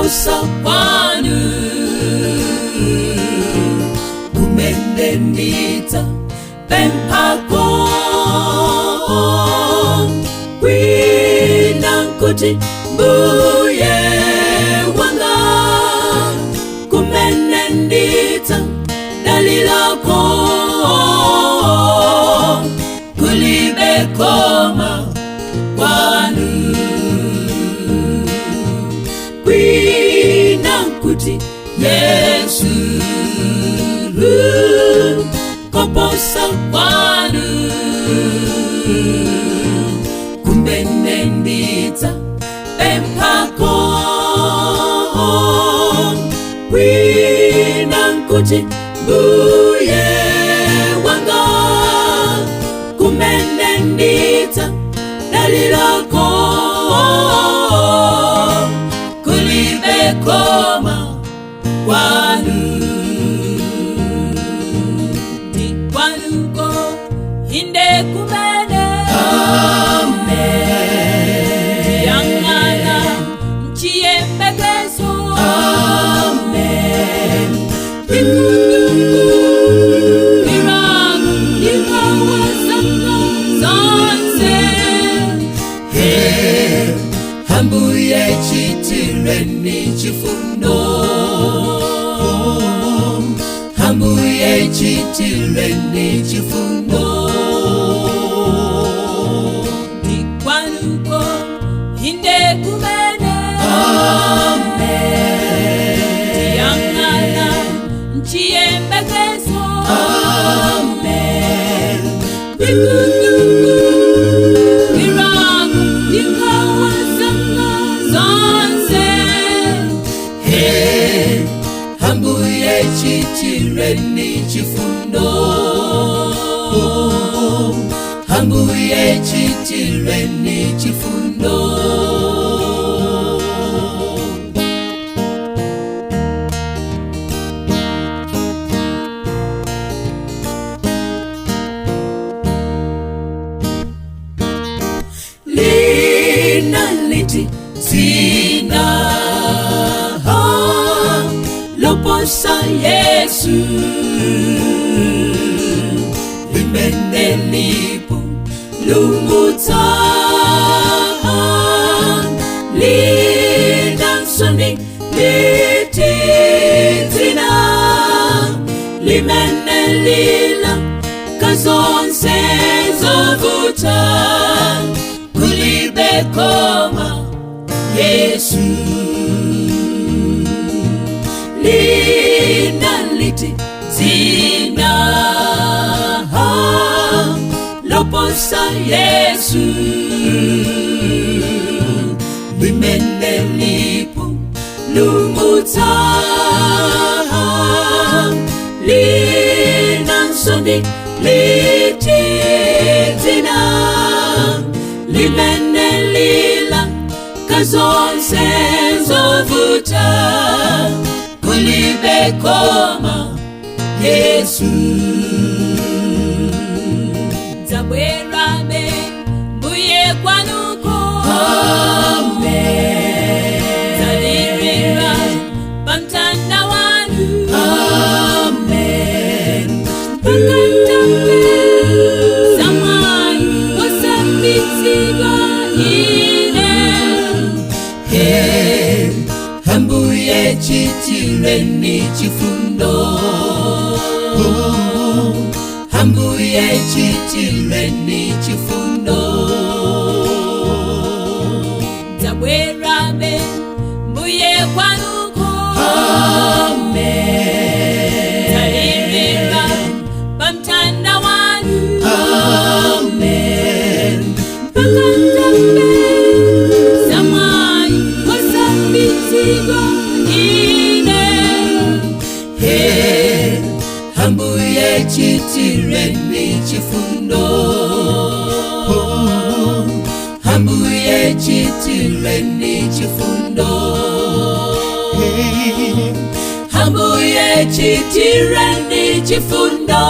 Koposa kwanu kumene ndidza pemphako, kwina nkuti Mbuye wanga, kumene ndidza dalilako, kulibe koma kwanu. Kwina nkuti Yesu, koposa kwanu kumene ndidza pemphako, kwina nkuti Mbuye wanga, kumene ndidza dalilako, kulibe koma kwanu. Ndikwanuko inde kumene. Amen. Ndiyang'ana nchiyembekezo. Amen. Irang ikawasanga zonse. Hey, Ambuye chitireni chifundo, Ambuye chitireni chifundo. Ndikwanuko inde kumene. Amen. Ndiyang'ana nchiyembekezo. Amen. Irang ikawasanga zonse. Hey, Ambuye chitireni chifundo, Ambuye chitireni chifundo. Lina liti zina loposa Yesu, limene lipo lumutsa, linansoni liti dzina limene lila kazonse zovuta, kulibe koma Yesu. Lina liti zina loposa Yesu, limene lipo lumutsa, linansoni liti dzina limene lila kazonse zovuta, kulibe koma Yesu. Zabwerabe Mbuye kwanuko. Amen. Zalirira pamtanda wanu. Amen. Pakantambe zamwayi osambitsidwa ine. Hey, Ambuye chitireni chifundo, Ambuye chitireni chifundo. Zabwerabe Mbuye kwanuko. Amen. Zalirira pamtanda wanu. Amen. Pakantambe zamwayi osambitsidwa ine. Hey, Ambuye chitireni chifundo, Ambuye chitireni chifundo. Ambuye chitireni chifundo.